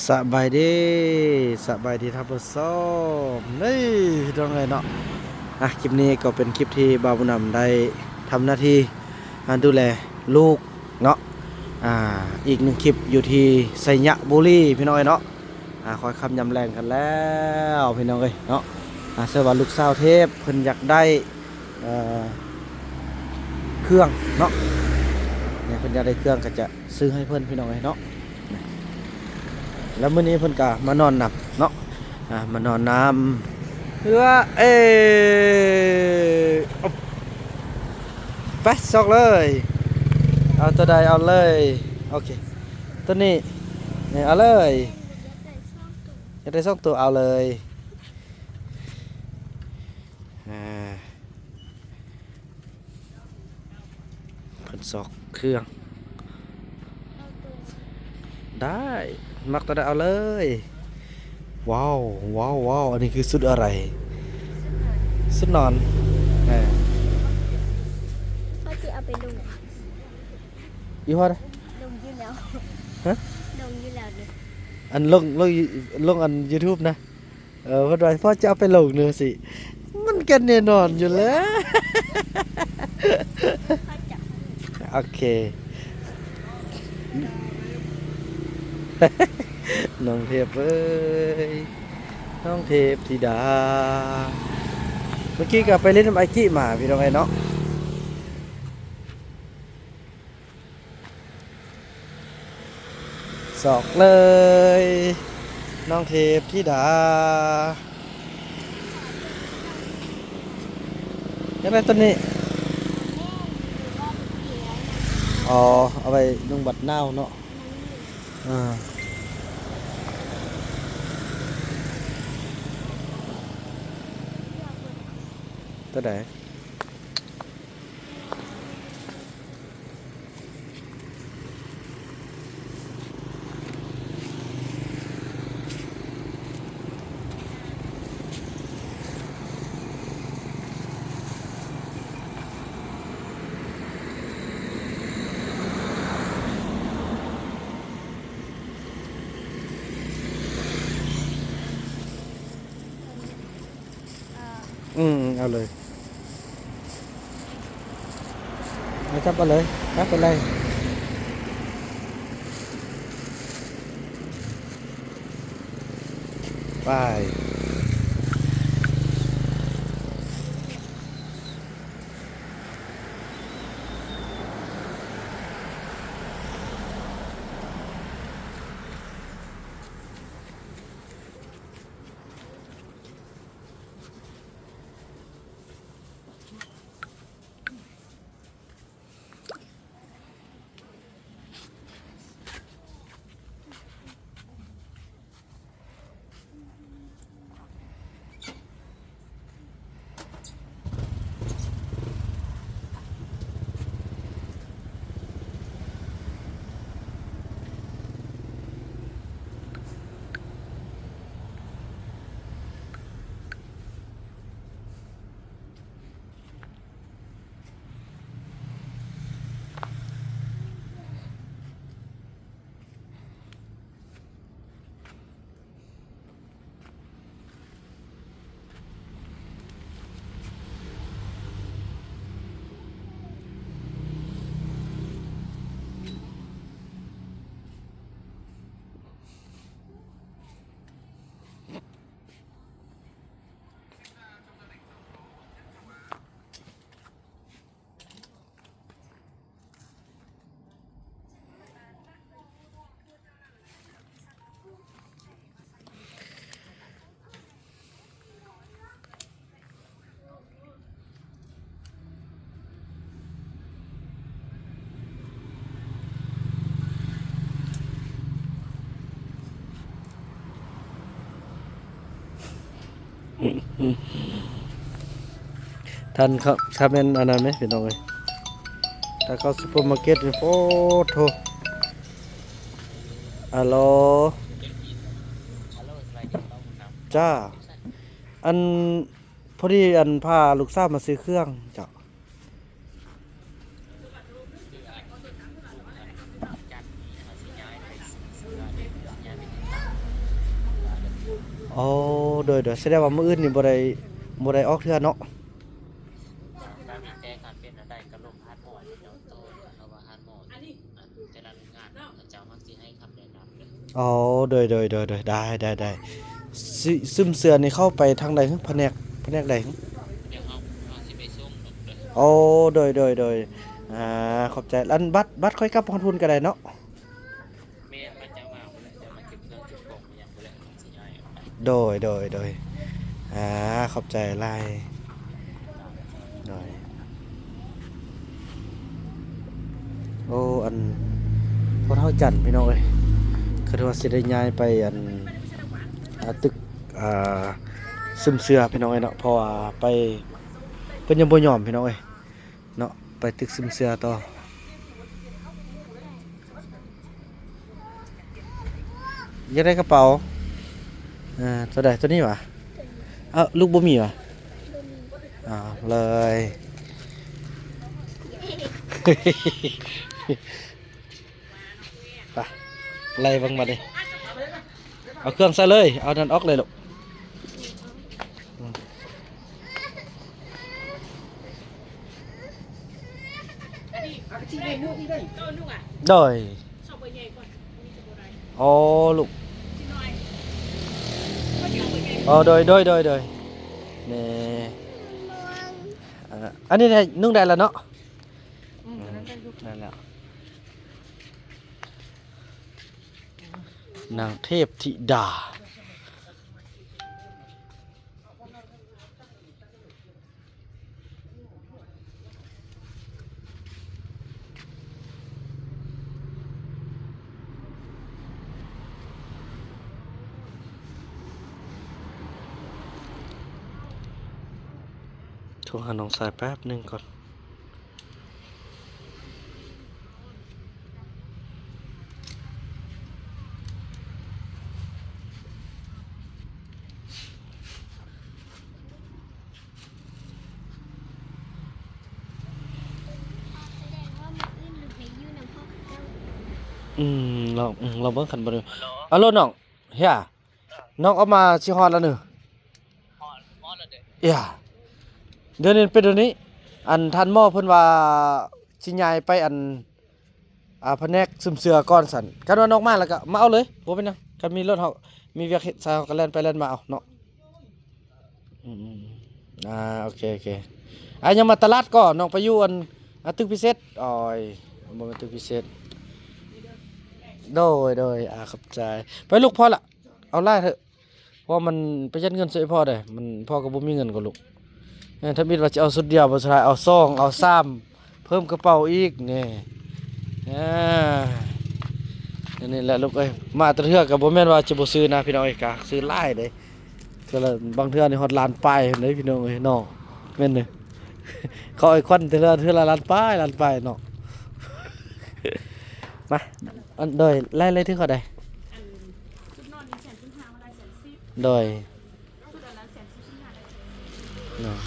ສະບາຍດີ ສະບາຍດີທ່ານຜູ້ຊົມ ນີ້ພີ່ນ້ອງເອີຍເນາະ. ອ່ະ ຄລິບນີ້ກໍເປັນຄລິບທີ່ບ່າວບຸນນຳໄດ້ທຳໜ້າທີ່ ອ່າ ດູແລລູກເນາະ ອ່າ ອີກໜຶ່ງຄລິບຢູ່ທີ່ໄຊຍະບູລີພີ່ນ້ອງເອີຍເນາະ. ອ່າ ຄ່ອຍຄ່ຳຍາມແລງກັນແລ້ວພີ່ນ້ອງເອີຍເນາະ. ອ່າ ເຊື່ອວ່າລູກສາວເທບເພິ່ນຢາກໄດ້ ເອີ ເຄື່ອງເນາະ ເພິ່ນຢາກໄດ້ເຄື່ອງກໍຈະຊື້ໃຫ້ເພິ່ນພີ່ນ້ອງເອີຍເນາະ. ແລ້ວມື້ນີ້ເພິ່ນກໍມານອນນຳເນາະ ອ່າ ມານອນນຳ ເອີ ເອ ໄປ ຊອກເລີຍ ເອົາຕົວໃດເອົາເລີຍ. ໂອເຄ ຕົວນີ້ ນີ້ເອົາເລີຍ ຢາກໄດ້ສອງຕົວ ຢາກໄດ້ສອງຕົວເອົາເລີຍ. ອ່າ ເພິ່ນຊອກເຄື່ອງ ໄດ້ ມັກຕົວໃດເອົາເລີຍ. ວ້າວ ວ້າວ ວ້າວ ອັນນີ້ຄືຊຸດອະໄລ? ຊຸດນອນ ຊຸດນອນ ເອີ ພໍ່ຊິເອົາໄປລົງ ອີ່ພໍ່ ລົງຢູ່ແລ້ວ ຮະ ລົງຢູ່ແລ້ວນີ້ ອັນລົງ ລົງ ລົງອັນຢູທູບນະ. ເອີ ເພິ່ນວ່າພໍ່ຈະເອົາໄປລົງເດີຊິ ມັນກໍແນ່ນອນຢູ່ແລ້ວ. ໂອເຄ ນ້ອງເທບເອີຍ ນ້ອງເທບທິດາ ເມື່ອກີ້ກໍໄປຫຼິ້ນນຳອ້າຍກິມາ ພີ່ນ້ອງເອີຍເນາະ. ຊອກເລີຍ ນ້ອງເທບທິດາ ຢາກໄດ້ຕົວນີ້ ອໍ ເອົາໄວ້ນຸ່ງບັດໜາວເນາະ. ອ່າ ຕົວໃດ? ອືມ ເອົາເລີຍ ມາຈັບເອົາເລີຍ ຈັບໄປເລີຍ ໄປ.ທ່ານເຂົ້າ ຖ້າແມ່ນອັນນັ້ນແມະ ພີ່ນ້ອງເອີຍ ຖ້າເຂົ້າຊຸບເປີມາເກັດນີ້ ໂອ້ໂທ ອາໂລ ອາໂລ ສະບາຍດີ ເຈົ້າ ອັນ ພໍດີ ອັນ ພາລູກສາວມາຊື້ເຄື່ອງ ເຈົ້າ. ຊື້ອັນ ລູກອັນ ຈັດນີ້ເຮົາຊິຍ້າຍໄປ ຊື້ອັນ ຍ້າຍໄປຕິດຕັ້ງ ອໍ ໂດຍໆ ສະແດງວ່າມື້ອື່ນນີ້ບໍ່ໄດ້ ບໍ່ໄດ້ອອກເທື່ອເນາະ. ຖ້າມີແຕ່ຄັນເປັນອັນໃດກໍລົງຫາໝໍເຈົ້າໂຕ ເພາະວ່າຫາໝໍອັນແຕ່ລະໂຮງງານເຂົາເຈົ້າມັກຊິໃຫ້ຄຳແນະນຳເດີ. ອໍ ໂດຍໆໆໆ ໄດ້ໆໆ ຊ- ຊຶມເຊື້ອນີ້ເຂົ້າໄປທາງໃດຫຶ? ພະແນກ ພະແນກໃດຫຶ? ດຽວເຮົາ ເຮົາຊິໄປສົ່ງດອກເດີ. ໂອ້ ໂດຍໆໆ ອາ ຂອບໃຈ. ອັນບັດ ບັດຂ້ອຍກັບຮອດພຸ້ນກໍໄດ້ເນາະ? ແມ່ນ ບັດເຈົ້າມາພຸ້ນແຫຼະ ເຈົ້າມາເກັບເຄື່ອງເກັບຂອງອີ່ຫຍັງພຸ້ນແຫຼະ ຊິຍ້າຍອອກໄປ. ໂດຍໆໆ ອາ ຂອບໃຈຫຼາຍ. ໂດຍ ໂອ້ ອັນ ພໍ່ເຖົ້າຈັນ ພີ່ນ້ອງເອີຍ ຄືວ່າຊິໄດ້ຍ້າຍໄປ ອັນ ອາ ຕຶກ ອາ ຊຶມເຊື້ອ ພີ່ນ້ອງເອີຍເນາະ ເພາະວ່າໄປ ເພິ່ນຍັງບໍ່ຍອມ ພີ່ນ້ອງເອີຍເນາະ ໄປຕຶກຊຶມເຊື້ອຕໍ່. ຢາກໄດ້ກະເປົາ ເອີ ໂຕໃດ? ໂຕນີ້ຫວາ? ເອົ້າ ລູກບໍ່ມີຫວາ? ບໍ່ມີ. ເອົາເລີຍ ໄປ ໄລ່ເບິ່ງບາດນີ້ ເອົາເຄື່ອງໃສ່ເລີຍ ເອົານັ້ນອອກເລີຍລູກ. ໂດຍ ໂອ້ ລູກ ໂອ້ ໂດຍ ໂດຍ ໂດຍ ໂດຍ ນີ້ ເອີ ອັນນີ້ໄດ້ ນຸ່ງໄດ້ແລ້ວເນາະ. ອືມ ນັ້ນແຫຼະ ນາງເທບທິດາ. ໂທຫານ້ອງຊາຍແປັບໜຶ່ງກ່ອນ. ອືມ ລອງ ອືມ ລອງເບິ່ງຄັນບໍ່ໄດ້. ອາໂລ ນ້ອງ ເຮຍ ນ້ອງອອກມາຊິຮອດແລ້ວເນີ. ຮອດ ຮອດແລ້ວເດ. ເອີ ດຽວນີ້ເປັນດຽວນີ້ ອັນທ່ານໝໍເພິ່ນວ່າຊິຍ້າຍໄປ ອັນ ອ່າ ພະແນກຊຶມເຊື້ອກ່ອນຊັ້ນ. ຄັນວ່ານ້ອງມາແລ້ວກໍມາເອົາເລີຍ ບໍ່ເປັນຫຍັງ. ຄັນມີລົດເຮົາ ມີວຽກເຮັດໃສ ເຮົາກໍແລ່ນໄປແລ່ນມາເອົາເນາະ. ອືມໆ ອ່າ ໂອເຄໆ. ອ່າ ຍັງມາຕະຫຼາດກໍ ນ້ອງໄປຢູ່ ອັນ ອ່າ ຕຶກພິເສດ. ໂອ້ຍ ບໍ່ແມ່ນຕຶກພິເສດ. ໂດຍໆ ອ່າ ຂອບໃຈ. ໄປລູກ ພໍລະ. ເອົາຫຼາຍເຖາະ ເພາະມັນປະຢັດເງິນຊ່ວຍພໍ່ເດ້. ມັນ ພໍ່ກໍບໍ່ມີເງິນກໍລູກ. ເອີ ທຳອິດວ່າຊິເອົາຊຸດດຽວ ບໍ່ສຸດທ້າຍເອົາສອງ ເອົາສາມ ເພີ່ມກະເປົາອີກນີ້. ເອີ ອັນນີ້ແຫຼະລູກເອີຍ ມາແຕ່ເທື່ອກໍບໍ່ແມ່ນວ່າຈະບໍ່ຊື້ນະ ພີ່ນ້ອງເອີຍ ກະຊື້ຫຼາຍເດ້. ເທື່ອລະ ບາງເທື່ອນີ້ຮອດລ້ານປາຍພຸ້ນເດ້ ພີ່ນ້ອງເອີຍເນາະ. ແມ່ນເດ້ ເຂົາເອົາຂວັນເທື່ອລະ ເທື່ອລະລ້ານປາຍ ລ້ານປາຍເນາະ. ມາ ອັນ ໂດຍ ໄລ່ ໄລ່ຖືເທົ່າໃດ? ອັນ ຊຸດນອນນີ້ແສນສິບຫ້າ ມາໄດ້ແສນສິບ. ໂດຍ ຊຸດອັນນັ້ນແສນສິບຫ້າ ໄດ້ແສນສິບ. ເນາະ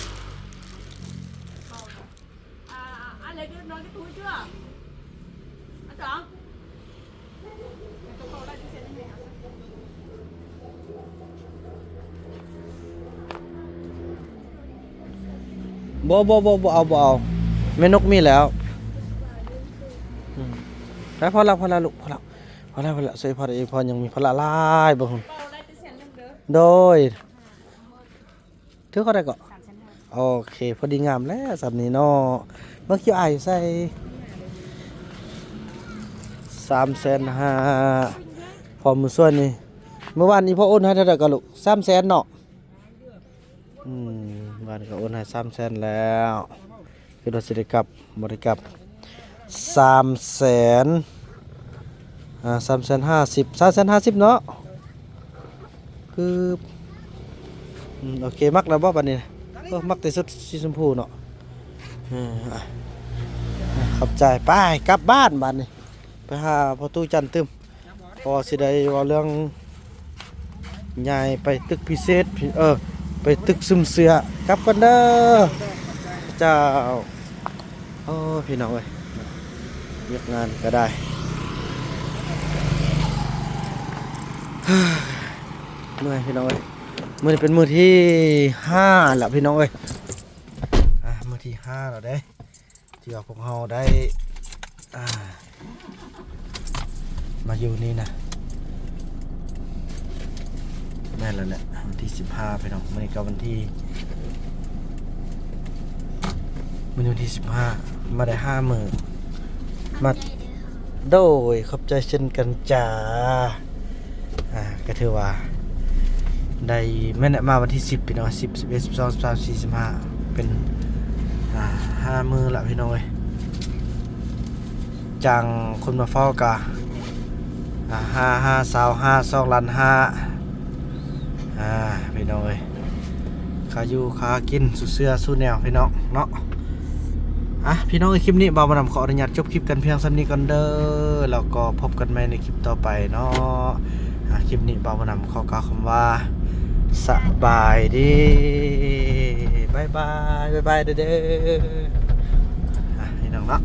ອ່າ ອັນເລັກນ້ອຍກໍຖືເທື່ອ ອັນສອງ ບໍ່ ບໍ່ ບໍ່ ບໍ່ເອົາ ບໍ່ເອົາ ແມ່ນົກມີແລ້ວ. ອືມ ໄປ ພໍແລ້ວ ພໍແລ້ວລູກ ພໍແລ້ວ ພໍແລ້ວ ພໍແລ້ວ ໃສ່ພໍໄດ້ອີກ ພໍຍັງມີພາລະຫຼາຍ ເບິ່ງ. ໂດຍ ຖືເທົ່າໃດເກາະ? ໂອເຄ ພໍດີງາມແລ້ວສ່ຳນີ້ເນາະ. ເບິ່ງຄິວອາຍໃສ່ ສາມແສນຫ້າ ພໍມື້ຊ່ວຍນີ້. ມື້ວານນີ້ພໍ່ໂອນໃຫ້ເທົ່າໃດເກາະລູກ? ສາມແສນເນາະ. ອືມ ບ້ານກໍໂອນໃຫ້ສາມແສນແລ້ວ ຄິດວ່າຊິໄດ້ກັບ ບໍ່ໄດ້ກັບ. ສາມແສນ ອ່າ ສາມແສນຫ້າສິບ ສາມແສນຫ້າສິບເນາະ. ຄື ອືມ ໂອເຄ ມັກແລ້ວບໍ່ບາດນີ້? ໂອ້ ມັກແຕ່ຊຸດສີຊົມພູເນາະ. ເອີ ອ່ະ ຂອບໃຈ. ໄປ ກັບບ້ານບາດນີ້ ໄປຫາພໍ່ຕູ້ຈັນຕື່ມ. ພໍຊິໄດ້ເວົ້າເລື່ອງຍ້າຍໄປຕຶກພິເສດ ເອີ ໄປຕຶກຊຶມເຊື້ອ. ກັບກ່ອນເດີ ເຈົ້າ. ໂອ້ ພີ່ນ້ອງເອີຍ ວຽກງານກໍໄດ້ ເມື່ອຍ ພີ່ນ້ອງເອີຍ. ມື້ນີ້ເປັນມື້ທີຫ້າແລ້ວພີ່ນ້ອງເອີຍ ອ່າ ມື້ທີຫ້າແລ້ວເດ້ ທີ່ວ່າພວກເຮົາໄດ້ ອ່າ ມາຢູ່ນີ້ນະ ແມ່ນແລ້ວແຫຼະ ວັນທີສິບຫ້າພີ່ນ້ອງ ມື້ນີ້ກໍວັນທີ ມື້ນີ້ວັນທີສິບຫ້າ ມາໄດ້ຫ້າມື້ ມາ ໂດຍ ຂອບໃຈເຊັ່ນກັນຈ້າ ອ່າ ກໍຖືວ່າໄດ້ ແມ່ນແຫຼະ ມາວັນທີສິບພີ່ນ້ອງ ສິບ ສິບເອັດ ສິບສອງ ສິບສາມ ສິບສີ່ ສິບຫ້າ ເປັນ ອ່າ ຫ້າມື້ລະພີ່ນ້ອງເອີຍ ຈ້າງຄົນມາເຝົ້າກະ ອ່າ ຫ້າ ຫ້າ ຊາວຫ້າ ສອງລ້ານຫ້າ ອ່າ ພີ່ນ້ອງເອີຍ ຄ່າຢູ່ຄ່າກິນ ສູ່ເຊື່ອສູ່ແນວພີ່ນ້ອງເນາະ ອ່ະ ພີ່ນ້ອງເອີຍ ຄລິບນີ້ບ່າວບຸນນຳຂໍອະນຸຍາດຈົບຄລິບກັນພຽງສ່ຳນີ້ກ່ອນເດີ ແລ້ວກໍພົບກັນໃໝ່ໃນຄລິບຕໍ່ໄປເນາະ ອ່າ ຄລິບນີ້ບ່າວບຸນນຳຂໍກ່າວຄຳວ່າ ສະບາຍດີ ບາຍບາຍ ບາຍບາຍເດີ ອ່າ ພີ່ນ້ອງເນາະ.